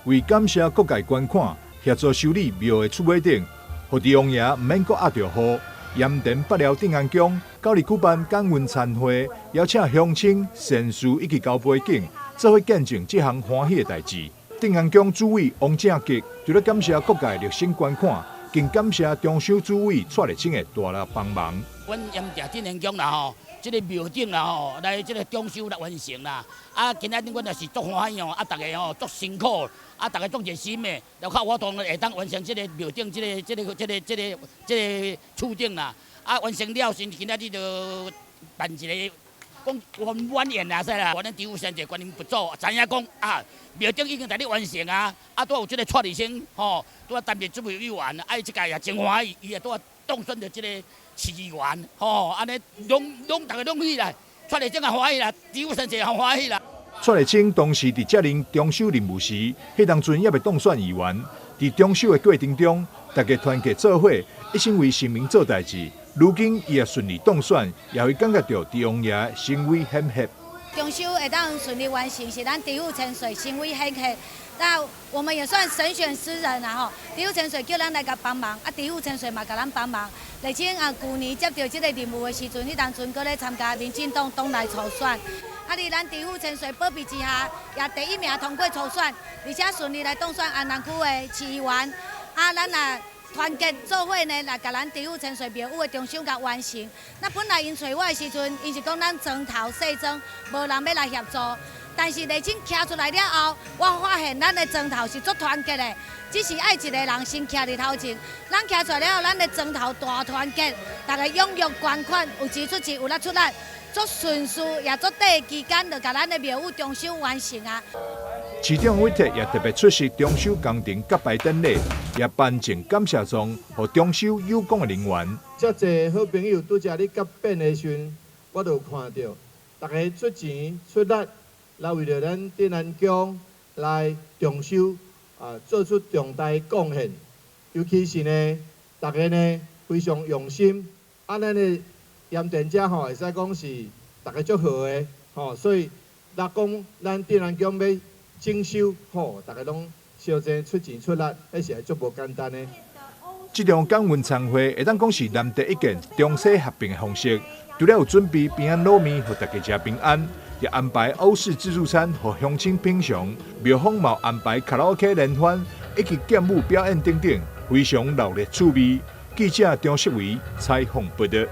為感謝各界捐款，協助修理廟的厝尾頂，予鄭王爺毋免閣壓著雨。鹽田北寮鎮安宮九日舉辦感恩餐會，邀請鄉親、善士以及交陪警，做伙見證這項歡喜的代誌。鎮安宮主委王正吉除了感謝各界熱心捐款，更感謝中修主委蔡麗清的大力幫忙。阮鹽田鎮安宮啦吼，這個廟頂啦吼，來這個裝修來完成啦。啊，今仔日阮也是足歡喜哦，啊，逐家吼足辛苦，啊，逐家足熱心的，就較有法度會當完成這個廟頂這個、這個、這個、這個、這個厝頂啦。啊，完成了時，今仔日就辦一個講圓滿宴啊，使啦。阮知府先生觀音佛祖知影講啊，廟頂已經佇咧完成啊，啊，拄有這個蔡麗清吼，拄仔擔任主委委員，啊，伊這屆也真歡喜，伊也拄仔當選著這個市議員，吼，按呢攏攏逐家攏喜啦，蔡麗清也歡喜啦，知府先生也歡喜啦。蔡麗清當時佇接任中修任務時，彼當陣猶未當選議員，佇中修的過程中，大家團結做伙，一心為市民做代誌。如今伊也順利當選，也會感覺著鄭王爺聲威顯赫。中修會當順利完成，是咱知府千歲聲威顯赫。那我們也算神選之人啦吼，知府千歲叫咱來共幫忙，啊，知府千歲嘛共咱幫忙。而且啊，舊年接著這個任務的時陣，彼當陣閣咧參加民進黨黨內初選。啊，佇咱知府千歲保庇之下，也第一名通過初選，而且順利來當選安南區的市議員。啊，咱也團結做伙呢，來共咱知府千歲廟宇的裝修共完成。那本來𪜶揣我的時陣，𪜶是講咱莊頭細莊，無人欲來協助。但是麗清徛出來了後，我發現咱的莊頭是足團結的，只是愛一個人先徛佇頭前。咱徛出來了後，咱的莊頭大團結，逐家踴躍捐款，有錢出錢，有力出力，足順序也足短的期間，就共咱的廟宇裝修完成啊。市長委託也特別出席裝修工程揭牌典禮，也頒贈感謝狀予裝修有功的人員。遮濟好朋友拄才咧答辯的時陣，我就有看著，逐家出錢出力，來為著咱鎮安宮來重修啊，做出重大貢獻。尤其是呢，逐家呢非常用心，啊，咱的鹽田遮吼會使講是逐家足好的吼，所以若講咱鎮安宮欲整修吼，逐家攏相爭出錢出力，彼是足無簡單的。這場感恩餐會會當講是難得一見中西合併的方式，除了有準備平安滷麵予大家食平安，也安排歐式自助餐予鄉親品嘗，廟方嘛有安排卡拉 OK 聯歡以及劍舞表演等等，非常熱鬧趣味。記者張世維採訪報導。